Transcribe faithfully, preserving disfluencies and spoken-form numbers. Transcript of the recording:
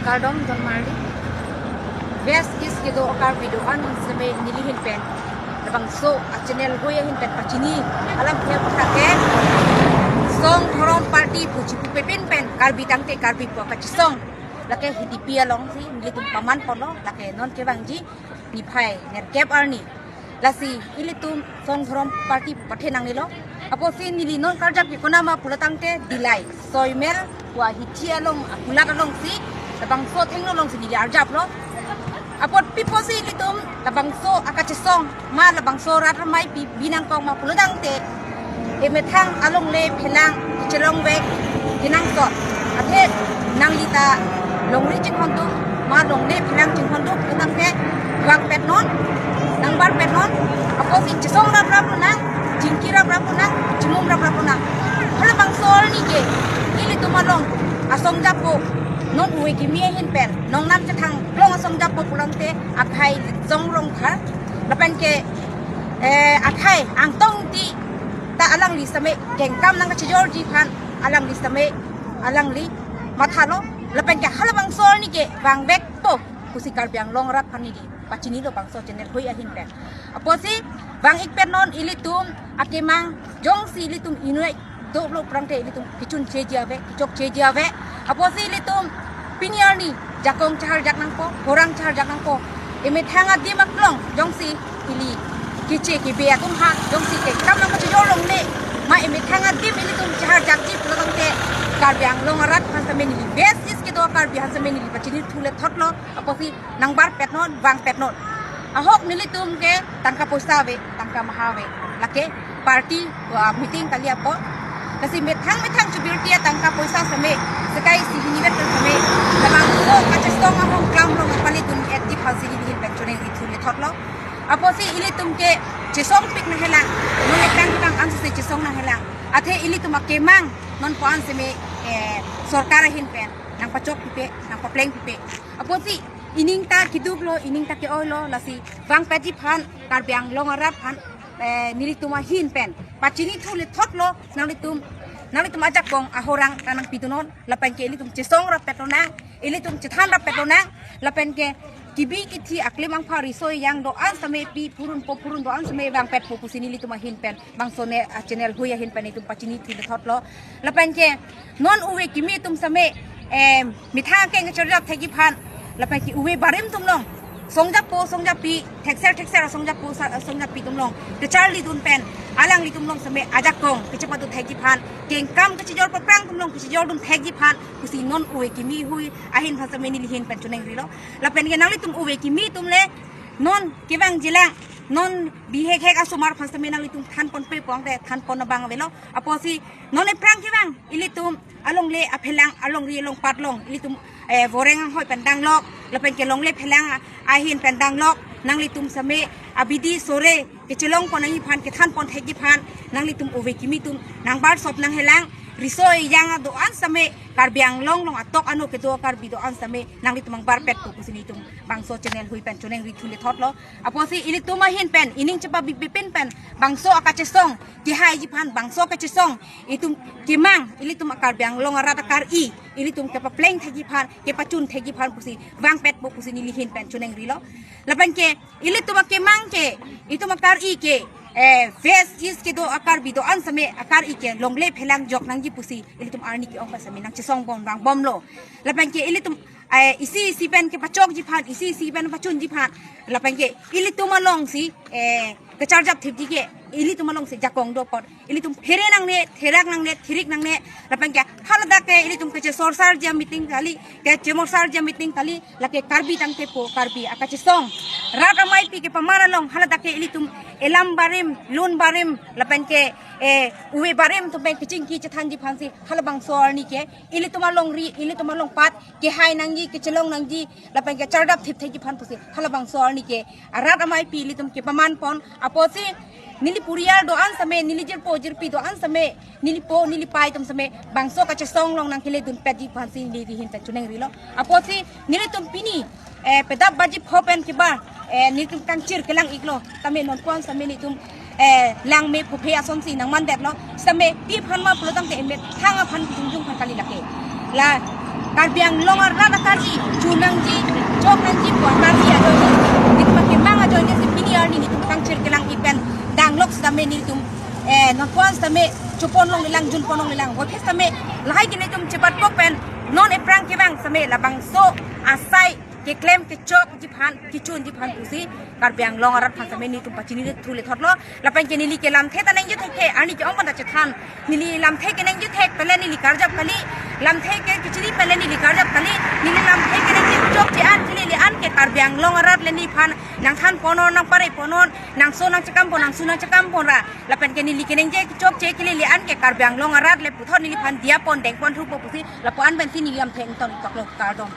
Kardom Don Marli. West East kedo Karbi do-an seme nelihin pen, labangso a channel hui ahin pen pachini alam ke pathak ke Song Dhorom Party pu chipupe pin pen Karbi tangte Karbi pu kachesong lake H D P alongsi nelitum paman ponlo, lake non kevangji niphai nerkep arni. Lasi ilitum Song Dhorom Party pu pathenang nilo. Apotsi neli non karjap ke konama pulo tangte Dillai, Soimel, wa hichi along, akulat alongsi labangso thengno alongsi neli arjaplo. Apot pi apotsi ilitum labangso a kachesong ma labangso rat amei pi binong kong ma pulo tangte, emethang alongle phelang chelongvek kenangsot. Athe nangli ta longri chinghon do ma longle phelang chinghon do pulo tangte vangpet non, nangbarpet non. Apotsi chesong raprap lonang, chingki raprap lonang, chimum raprap lonang. Halabangso arni ke ilitum along asong jappo, non uve kimi ahin pen nongnam chethang long asong jappo pulo tangte akhai Litsong Rongphar, lapen ke, eh, akhai Angtong Ingti ta alangli seme kengkam nangkachejorji aphan alangli seme alangli mathalo, lapen ke halabangso arni ke vangvekpo pusi Karbi Anglong arat aphan neli pachinilo bangso channel hui ahin pen. Apotsi vang-ik pet non, ilitum akemang jongsi ilitum inut dolo pulo tangte ilitum kechun cheji ave, kechok cheji ave. Apotsi ilitum pini arni jakong chaharjak nangpo, horang chaharjak nangpo. Emethang adim aklong jongsi ili keche kebe atum ha jongsi kengkam nangkachejor longle ma emethang adim ilitum chaharjakji pulo tangte Karbi Anglong arat aphan seme neli, West East kedo Karbi aphan seme neli pachini thule thotlo. Apotsi nangbarpet non, vangpet non. Ahok nelitum ke tangka poisa ave, tangka maha ave, lake party, ah, meeting kali apot. Lasi methang methang chubirti atangka poisa seme, sekai isi hini vet seme, labangso kachesong ahong klam long apali tun et di phal si hini hin pen choningri thule thotlo. Apotsi ilitum ke chesongpik nanghelang, non ekrang kang ansi chesong nanghelang. Athe ilitum akemang non pu-an seme, eh, sorkar ahin pen nangpachok pipe, nangpapleng pipe. Apotsi ining ta keduk lo, ining ta ke-oi lo, lasi vangpetji aphan Karbi Anglong arat aphan, eh, nelitum ahin pen pachini thule thotlo, nanglitum, nanglitum ajakong ahorang ta nangpidun non, lapen ke ilitum chesong rappet lonang, ilitum chethan rappet lonang, lapen ke kebi kethe aklem angpha riso ejang do-an seme pi phurun po phurun do-an seme vangpetpo pusi nelitum ahin pen bangso ne, ah, channel hui ahin pen itum pachini thule thotlo. Lapen ke non uve kimi atum seme, eh, methang akeng charjap thekji aphan, lapen ke uve barim atum long, song jappo song jappi, thekser thekser song jappo sa-, song jappi atum long kecharlidun pen alanglitum long seme ajakong kechepadu thekji aphan, kengkam kachejor paprang atum long kachejordun thekji aphan pusi non uve kimi hui ahin aphan seme nelihin pen choningrilo. Lapen ke nanglitum uve kimi atum le non kevangjilang, non bihek hek asomar aphan seme nanglitum thanponpe pulo tangte thanpon abang avelo. Apotsi non eprang kevang ilitum alongle aphelang, alongri alongpat long ilitum, eh, voreng anghoi pen danglok, lapen ke longle phelang ahin pen danglok, nanglitum seme abidi sore kechelong pon nangji aphan, kethan pon thekji aphan nanglitum uve kimi atum nangbarsop nanghelang. Riso ejang do-an seme, Karbi Anglong along atok ano kedo Karbi do-an seme nanglitum nangbarpetpo pusi nelitum bangso channel hui pen choningri thule thotlo. Apotsi ilitum ahin pen ining chepabi pipin pen bangso a kachesong kehaiji aphan, bangso kachesong itum kemang, ilitum a Karbi Anglong arat akar-i ilitum kepapleng thekji aphan, kepachun thekji aphan pusi vangpetpo pusi nelihin pen choningrilo. Lapen ke ilitum akemang ke, itum akar-i ke, eh, West East kedo a Karbi do-an seme akar-i ke longle phelang jok nangji pusi ilitum arni ke-ong pen seme nangchesong bom vangbomlo. Lapen ke ilitum, eh, isi isi pen kepachokji aphan, isi isi pen pachunji aphan, lapen ke ilitum alongsi, eh, kecharjap thipji ke ilitum alongsi jakong do apot ilitum phere nangne, therak nangne, thirik nangne, lapen ke haladak ke ilitum kechesorsarji a meeting kali, kechemorsarji a meeting kali, lake Karbi tangte po Karbi a kachesong rat amei pi kepaman along haladak ke ilitum elam barim, lun barim, lapen ke, eh, uve barim atum pen kechingki chethanji aphansi halabangso arni ke ilitum alongri, ilitum alongpat kehai nangji, kechelong nangji, lapen ke charjap thip thekji aphan pusi halabangso arni ke arat amei pi ilitum kepaman pon. Apotsi neli porial do-an seme, neli jirpo jirpi do-an seme, neli po neli pai atum seme bangso kachesong along nangkeledun petji aphansi nelihin pen choningrilo. Apotsi nelitum pini, eh, pedap baji pho pen kebar, eh, nelitum kangchir kelang-iklo, tame non pu-an seme nelitum, eh, langme phuphe asonsi nangmandetlo. Seme pi aphan ma pulo tangte emethang aphan jongjong aphan kali lake. La Karbi Anglong arat akarli chun nangji, chok nangji pu akarli ajoine, nelitum akemang ajoine si pini arni nelitum kangchir kelang-i pen danglok setame nelitum, eh, nonpuan setame chopon longlelang, junpon longlelang. Vote setame lahai ke nelitum chepatkok pen non ephrang kevang setame labangso asai keklem kechokji aphan, kechunji aphan pusi Karbi Anglong arat aphan setame nelitum pachini le thu le thotlo. Lapen ke neli ke lamthe ta nangji thekthe, arni ke-ong pen ta chethan. Neli lamthe ke nangji thek pen le neli karjap kali, lamthe ke kechini pen le neli karjap kali. Neli lamthe ke nangji chokche an, chelele an ke Karbi Anglong arat le neliphan nangthanpon non, nangpareipon non, nangso nangchekampon, nangsu nangchekampon ra. Lapen ke neli ke nangji chokche chelele an ke Karbi Anglong arat le puthot neliphan diya pon dengpon thupo pusi lapu-an pensi neli lamthe ingtong toklo, kardom.